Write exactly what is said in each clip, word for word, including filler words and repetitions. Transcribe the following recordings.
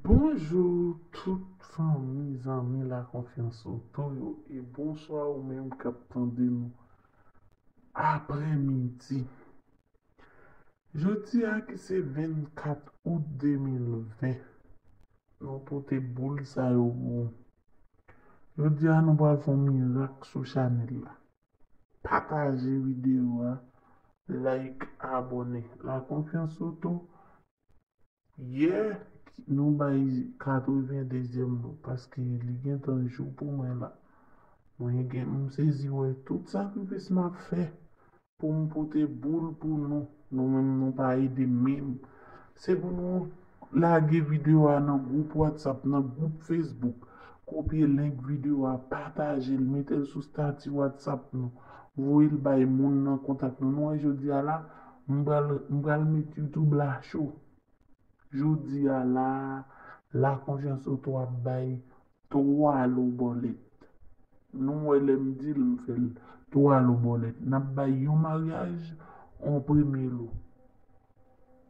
Bonjou tout fanmi, zanmi La Confiance Auto yo, e bonswa ou menm k ap tande nou aprèmidi. Jodi a ki se vennkat out de mil ven, nou pote boul sa yo pou ou. Jodi a nou pral fè yon mirak sou chanèl la. Pataje videyo a, like, abòne. La Confiance Auto, yè nou bay katrevendezyèm lo, paske li gentan jou pou mwen la. Mwen gen, m sezi wè tout sakrifis m ap fè pou m pote boul pou nou. Nou menm nou pa ede menm. Se pou nou lage videyo a nan gwoup WhatsApp, nan gwoup Facebook. Kopye link videyo a, pataje l, mete l sou stati WhatsApp nou. Voye l bay moun nan kontak nou. Nou wè jodi a la, m pral, m pral met YouTube la cho. Jodi a la, La Confiance Auto ap bay twa lo bòlèt. Nou wè lè m di l, m fè l. Twa lo bòlèt. N ap bay yon maryaj, yon premye lo.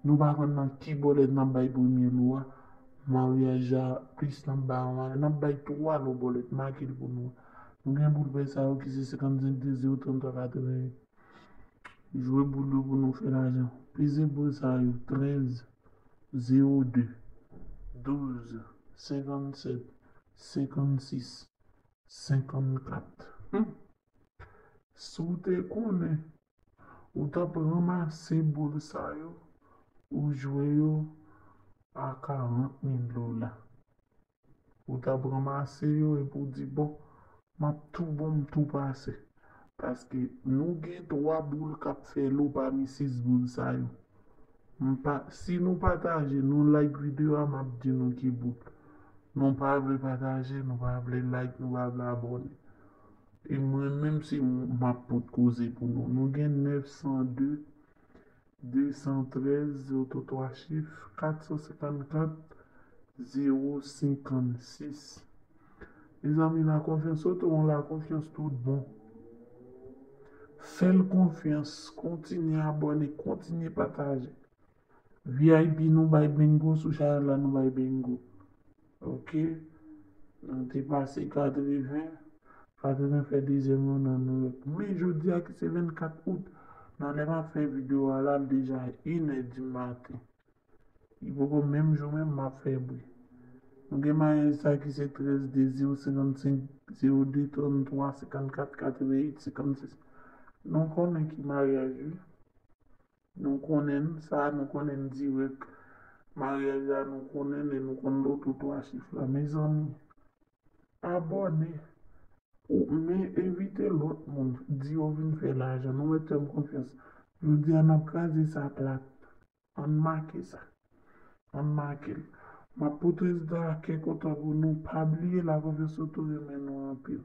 Nou pa konn nan ki bòlèt n ap bay premye lo a. Maryaj a, plis n ap bay yon maryaj. N ap bay twa lo bòlèt, make l pou nou. Nou gen boul pè sa yo ki se senkannsenk de zewo trannntwa katreven. Jwe boul yo pou nou fè lajan. Peze boul sa yo, trèz, zewo de, douz, senkannsèt, senkannsis, senkannkat. Hmm. Si w te konnen, ou t ap ranmase boul sa yo, ou jwe yo a karant mil dola. Ou t ap ranmase yo epi w di, bon, m ap tou bon, m tou pase. Paske nou gen twa boul k ap fè lo pami sis boul sa yo. M pa, si nou pataje, nou like videyo a, m ap di nou ki boul. Nou pa vle pataje, nou pa vle like, nou pa vle abòne. E mwen menm se m ap pot koze pou nou. Nou gen nèf san de, de san trèz, oto twa chif, kat san senkannkat, zewo senkannsis. Mezanmi, La Confiance Auto, yon La Confiance tout bon. Fè l konfyans, kontinye abòne, kontinye pataje. V I P nou bay bingo, sou chanèl la nou bay bingo. Ok? Nou te pase katreven, katreven fè dezyèm yo nan Nouyòk. Men jodi a ki se vennkat out, nan lè m ap fè videyo a la, l deja inè di maten. Li poko menm jou menm m ap fè bri. Nou gen maryaj sa ki se trèz de zewo senkannsenk, zewo de trannntwa, senkannkat, katreven uit, senkannsis. Nou konnen ki maryaj wi. Nou konnen l, sa a nou konnen l dirèk. Maryaj la nou konnen l e nou konn loto twa chif la. Mezanmi, abòne. Ou, men envite lòt moun, di yo vin fè lajan. Nou mèt fè m konfyans. Jodi a n ap kraze sa plat. Ann make sa. Ann make l. M ap pote rezilta a kè kontan pou nou. Pa bliye La Confiance Auto renmen nou anpil.